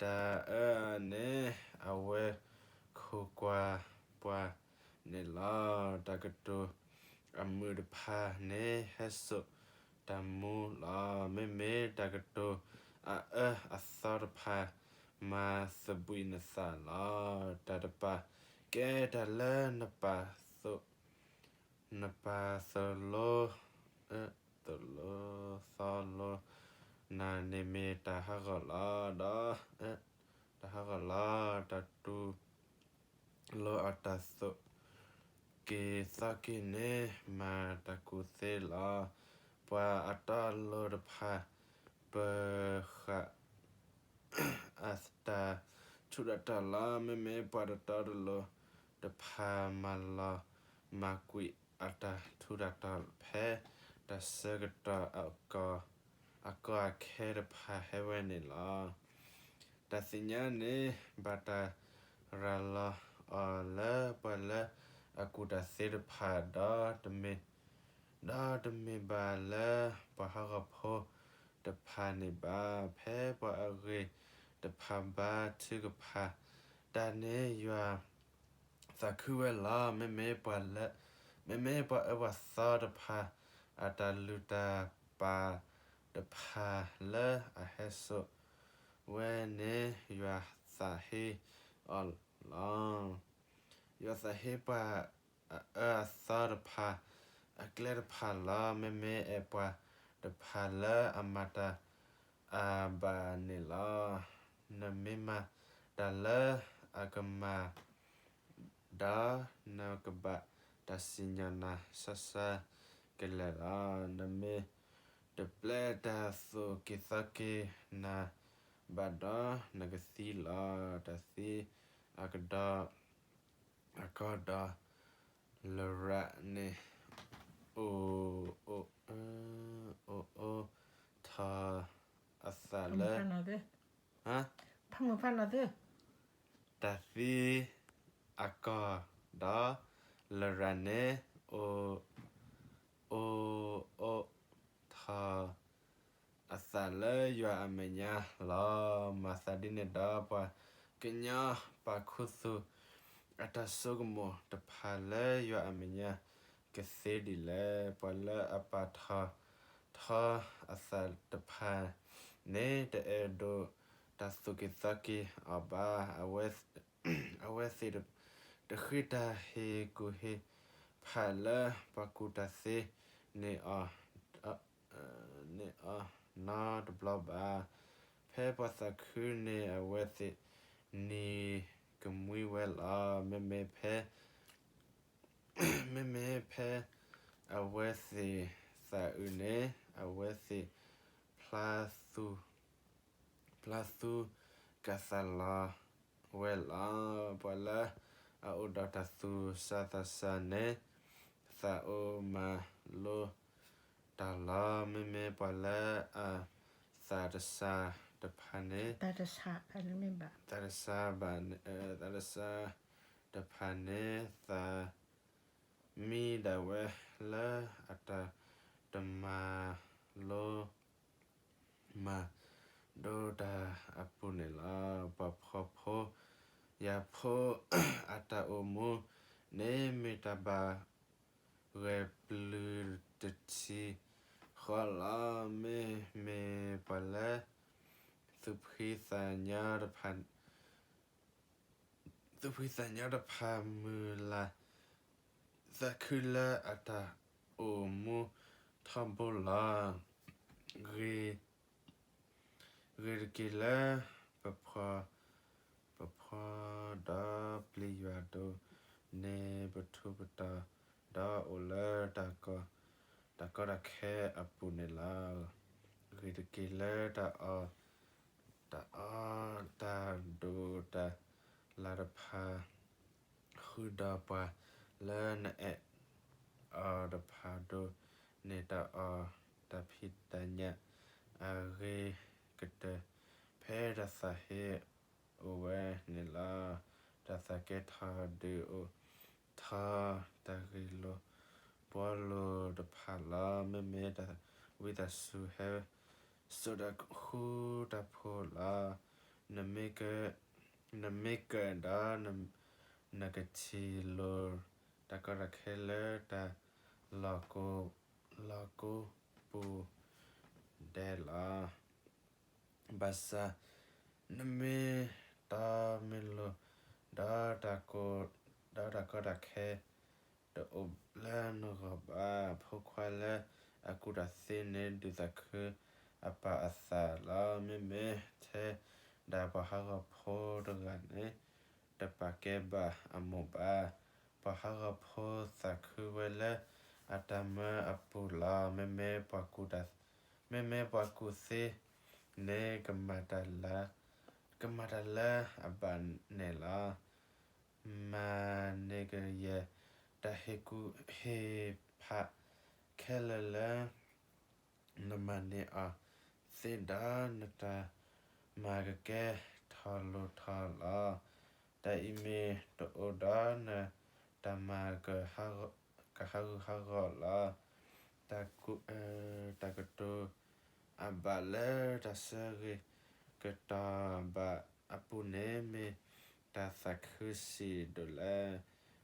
တၢ်အၢန့ၣ် အဝဲခိးကွၢ်ပှၤန့ၣ်လီၤ. တၢ်ကတိၤအမုာ်တဖၣ်န့ၣ် ဟဲစိာ်တၢ်မူလီၤ. မ့မ့ၢ်တၢ်ကတိၤအအၢအသီတဖၣ် မၤသဘှံးနသးလီၤ. တၢ်တပာ်ကဲ တၢ်လၢနပာ်သိး နပာ်သိးလိ သိးလိ သီလိနၤန့ၣ် မ့ၢ်တၢ်ဟးဂီၤလီၤ ဒီး တၢ်ဟးဂီၤလီၤ. တၢ်တူၢ်လိာ်အတၢ်သိးက့ၤသီက့ၤန့ၣ် မၤတၢ်ကူၣ်သ့လီၤ. ပှၤအတီအလိၤတဖၣ် ပၢၤဃာ် အတၢ်ထူးတၢ်တီၤလီၤ. မ့မ့ၢ်ပှၤတတီတလိၤတဖၣ် မၤလီၤမၤကွံာ်အတၢ်ထူးတၢ်တီၤ ဖဲတၢ်ဆၢကတီၢ်အကီၢ်အခဲတဖၣ်ဟဲဝဲန့ၣ်လီၤ. တၢ်သ့ၣ်ညါန့ၣ် ဘၣ်တၢ်ရၤလီၤအီၤလၢ ပှၤလၢအကူၣ်တၢ်သ့တဖၣ် ဒီးတမ့ၢ် ဒီးတမ့ၢ်ဘၣ်လၢပှၤဟးဂီၤဖိတဖၣ်န့ၣ်ဘၣ်. ဖဲပှၤအဂ့ၢ်တဖၣ်ဘါထုကဖၣ်တၢ်န့ၣ် ယွၤသးခုဝဲလီၤ. မ့မ့ၢ်ပှၤလၢ မ့မ့ၢ်ပှၤအၢပှၤသီတဖၣ် အတၢ်လုၢ်တၢ်ပာ်တဖၣ်လၢအဟဲစိာ်ဝဲန့ၣ် ယွၤသးဟ့အီၤလီၤ. ယွၤသးဟ့ပှၤအအၢအသီတဖၣ် အကျဲတဖၣ်လီၤ. မ့မ့ၢ်အဲၣ်ပှၤတဖၣ်လၢအမၤတၢ်အဘၣ်န့ၣ်လီၤ. နမ့ၢ်မၤတၢ်လၢအကမၣ် ဒီးနကဘၣ်တၢ်စံၣ်ညီၣ်နၤ ဆါဆါကလဲာ်လီၤ. နမ့ၢ်တပျဲတၢ်သိၣ်က့ၤသီက့ၤနၤဘၣ်ဒီး နကသံလီၤ. တၢ်သံအကဒီး အကီၢ်ဒီး လရၣ်န့ၣ် အိၣ် အိၣ် အိၣ် အိၣ်ထီၣ်အသးလၢ ဖးမုၢ်ဖးနီၣ်သ့ တၢ်သံအကီၢ်ဒီး လရၣ်န့ၣ် အိၣ် အိၣ် အိၣ်ထီၣ်အသးလၢယွၤအမဲာ်ညါလီၤ. မၤသးဒ်န့ၣ်ဒီး ပှၤကညီပာ်ခူသူၣ်အတၢ်ဆိကမိၣ်တဖၣ်လၢယွၤအမဲာ်ညါကသ့ဒ်လဲၣ်. ပှၤလၢအပာ်ထီၣ်ထီအသးတဖၣ်န့ၣ် တအဲၣ်ဒိးတၢ်သိၣ်က့ၤသီက့ၤအီၤဘၣ်. အဝဲသ့ၣ် တဃ့တၢ်ဟ့ၣ်ကူၣ်ဟ့ၣ်ဖးလၢပှၤကူၣ်တၢ်သ့န့ၣ်အီၤ န့ၣ်အီၤနီတဘျီဘၣ်. ဖဲပှၤသးခုန့ၣ် အဝဲသ့ၣ်နံၤကမှံဝဲလီၤ. မ့မ့ၢ်ဖဲ မ့မ့ၢ်ဖဲအဝဲသ့ၣ်သးအုးန့ၣ် အဝဲသ့ၣ်ဖျါသူၣ် ဖျါသူၣ်ကသးလီၤဝဲလီၤ. ပှၤလၢအအိၣ်ဒီးတၢ်သူၣ်ဆါသးဆါန့ၣ် သးအိၣ်မၤလိတၢ်လီၤ. မ့မ့ၢ်ပှၤလၢအသးတဆါတဖၣ်န့ၣ် သးတဆါဘၣ် သးတဆါတဖၣ်န့ၣ် သး မံဒၣ်ဝဲလၢအတၢ်တမၤလိမၤဒိးတၢ်အပူၤန့ၣ်လီၤ. ပှၤဖှီၣ်ဖိယာ်ဖိ အတၢ်အိၣ်မူန့ၣ် မ့ၢ်တၢ်ဘၣ်ဂဲၤပျုၤတထံၣ်ဃီလီၤ. မ့မ့ၢ်ပှၤလၢ သူၣ်ဖှံသးညီတဖၣ် သူၣ်ဖှံသးညီတဖၣ် မုၢ်လၢ်သးခုလၢအတၢ်အိၣ်မူထီဘိလီၤ. ဂ့ၤတက့ၢ်လၢပဖှီၣ် ပဖှီၣ်ဒီးပျံၤယွၤဒိၣ်န့ၢ်ပထူပတီၤ ဒီးအိၣ်လၢ တၢ်ကီတၢ်ခဲအပူၤန့ၣ်လီၤ. ဂ့ၤတက့ၢ်လၢတၢ်အီၣ် တၢ်အီၣ်တၢ်ဒိၣ်တၢ်လၣ်တဖၣ် ဃုာ်ဒီးပှၤလၢနအဲၣ်အီၤတဖၣ် ဒိးန့ၢ်တၢ်အီၣ်တၢ်ဖံးတၢ်ညၣ်အဂ့ၤကတၢၢ် ဖဲတၢ်သးဟ့အိၣ်ဝဲန့ၣ်လီၤ. တၢ်သးကဲထီၣ်ဒုးအိၣ်ထီၣ် တၢ်ဂ့ၢ်လိာ်ဘှီလိာ်တဖၣ်လီၤ. မ့မ့ၢ်တၢ်ဝံသးစူၤဟဲစိာ်တၢ်ဃူတၢ်ဖိးလီၤ. နမ့ၢ်က, နမ့ၢ်ကၢၣ်ဒီး နကထံၣ်လိာ်တၢ်ကီတၢ်ခဲလၢတၢ်လီၢ်ကိ, လီၢ်ကိပူၤဒဲးလီၤ. ဘၣ်ဆၣ် နမ့ၢ်တီမ့ၢ်လိၤ, ဒီးတၢ်ကိ, ဒီးတၢ်ကီတၢ်ခဲ တအိၣ်လၢနဂီၢ်ဘၣ်. ဖိခွါလၢအကူၣ်တၢ်သ့န့ၣ် ဒုးသးခုအပၢ်အသးလီၤ. မ့မ့ၢ်ထဲဒၣ်ပှၤဟးဂီၤဖိတဂၤန့ၣ် တပာ်ကဲဘၣ်အမိၢ်ဘၣ်. ပှၤဟးဂီၤဖိသးခုဝဲလၢအတၢ်မၢအပူၤလီၤ. မ့မ့ၢ်ပှၤကူၣ်တၢ်, မ့မ့ၢ်ပှၤကူၣ်သ့န့ၣ် ကမၤတၢ်လၢ, ကမၤတၢ်လၢအဘၣ်န့ၣ်လီၤ. မၤန့ၢ်ကယဲၢ်တၢ်ဟ့ၣ်ကူၣ်ဟ့ၣ်ဖးခဲလၢာ်လၢ နမၤန့ၢ်အီၤသ့ဒီး နတၢ်မၤကကဲထီၣ်လိၣ်ထီၣ်လီၤ. တၢ်အံၤမ့ၢ်တအိၣ်ဒီး နတၢ်မၤကဟးဂူာ်ဟးဂီၤလီၤ. တၢ်ကူၣ်, တၢ်ကတိၤအဘၣ်လၢတၢ်ဆၢဂ့ၤကတီၢ်ဘၣ်အပူၤန့ၣ် မ့ၢ်တၢ်သးခုဆံးဒိၣ်လဲၣ်.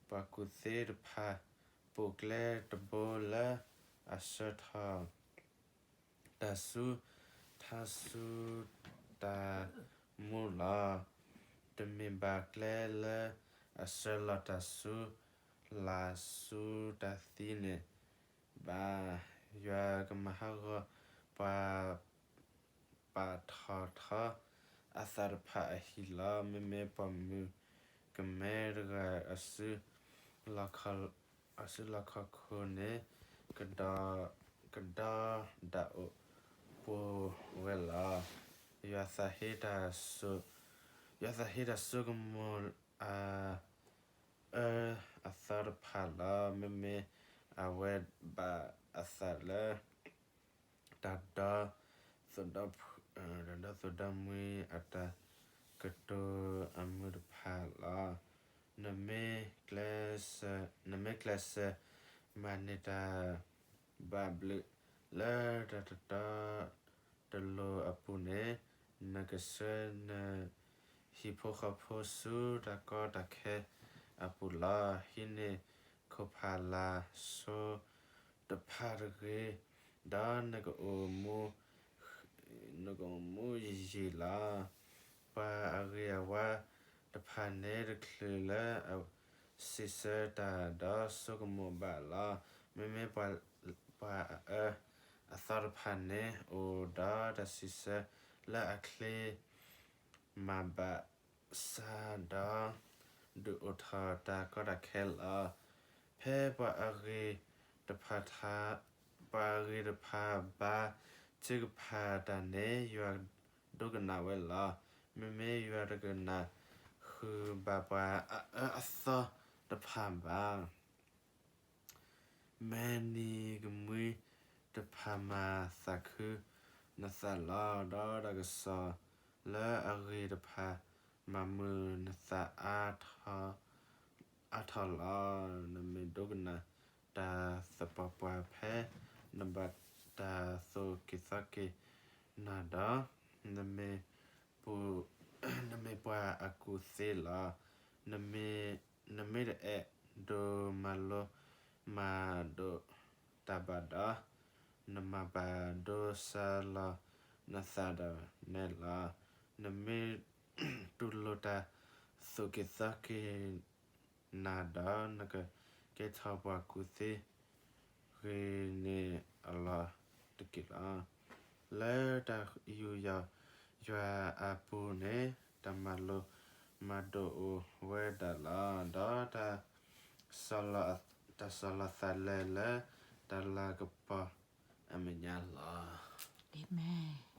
ပှၤကူၣ်သ့တဖၣ် ပိာ်ကျဲတဘိလၢအဆှၢထီၣ် တၢ်ဆူ, ထါဆူတၢ်မူလီၤ. တမ့ၢ်ဘၣ်ကျဲလၢအဆှၢလီၤတၢ်ဆူ လၢ်ဆူတၢ်သံန့ၣ်ဘၣ်. ယွၤကမၤဟးဂီၤပှၤ ပာ်ထီၣ်ထီအသးတဖၣ်အဟံၣ်လီၤ. မ့မ့ၢ်ပှၤမုၣ်ကမဲတဂၤ အစုလီၢ်ခီၣ်ခိၣ်န့ၣ် ကဒီ, ကဒီဒၣ်အိၣ်ပှိၤဝဲလီၤ. ယွၤသးဟ့တၢ်, ယွၤသးဟ့တၢ်စိကမီၤအအၢအသီတဖၣ်လီၤ. မ့မ့ၢ်အဝဲဘၣ်အသးလၢ တၢ်ဒီ, တၢ်ဒီသူၣ်ဒီမှံအတၢ်ကတိၤအမုၢ်တဖၣ်လီၤ. နမ့ၢ်ကျဲ, နမ့ၢ်ကျဲးစၢးမၤန့ၢ်တၢ်ဘၣ်ဘျုးလၢတၢ်တတီတလိၤအပူၤန့ၣ်, နကဆှၢနဟံၣ်ဖိဃီဖိဆူတၢ်ကီတၢ်ခဲအပူၤလီၤ. ဟံးန့ၢ်ခိၣ်ဖးလၢ်ဆိ တဖၣ်တဂ့ၤ, ဒီးနကအိၣ်မူ, နကအိၣ်မူယံာ်ယံာ်လီၤ. ပှၤအဂ့ၤအဝါတဖၣ်န့ၣ် တချုးလၢအစံးဆၢတၢ်ဒီးဆိကမိၣ်ဘၣ်လီၤ. မ့မ့ၢ်ပှၤအအၢအသီတဖၣ်န့ၣ် အိၣ်ဒီးတၢ်စံးဆၢလၢအချ့ မၤဘၣ်ဆၣ်ဒီး ဒုးအိၣ်ထီၣ်တၢ်ကီတၢ်ခဲလီၤ. ဖဲပှၤအဂ့ၤတဖၣ်, ပှၤအဂ့ၤတဖၣ်ဘါထုကဖၣ်တၢ်န့ၣ် ယွၤဒိကနၣ်ဝဲလီၤ. မ့မ့ၢ်ယွၤတကနၣ်ဃုာ်ဘၣ်ပှၤအအၢအသီတဖၣ်ဘၣ်. မဲာ်နံၤကမှံတဖၣ်မၤသးခုနသးလီၤ. ဒီးတၢ်ကစီၣ်လၢအဂ့ၤတဖၣ် မၤမုာ်နသးအါထီၣ်လီၤ. နမ့ၢ်ဒိကနၣ်တၢ်သပှၢ်ပှၢ်ဖဲ နဘၣ်တၢ်သိၣ်က့ၤသီက့ၤနၤဒီး, နမ့ၢ်ပှၤအကူၣ်သ့လီၤ. နမ့ၢ်တအဲၣ်ဒိးမၤလိမၤဒိးတၢ်ဘၣ်ဒီး, နမၤဘၣ်ဒိဆါလီၤနသးဒၣ်နဲလီၤ. နမ့ၢ်တူၢ်လိာ်တၢ်သိၣ်က့ၤသီက့ၤနၤဒီး, နကကဲထီၣ်ပှၤကူၣ်သ့ ဂ့ၤန့ၢ်အလီၢ်တက့ၢ်လီၤ. လၢတၢ်ယူးယီၣ်ယွၤအပူၤန့ၣ်, တၢ်မၤလိမၤဒိးအိၣ်ဝဲဒၣ်လီၤ. ဒီးတၢ်, တၢ်ဆီၣ်လီၤသးလဲၤလၢတၢ်လၤကပီၤအမဲာ်ညါလီၤ. အၤမ့ၣ်.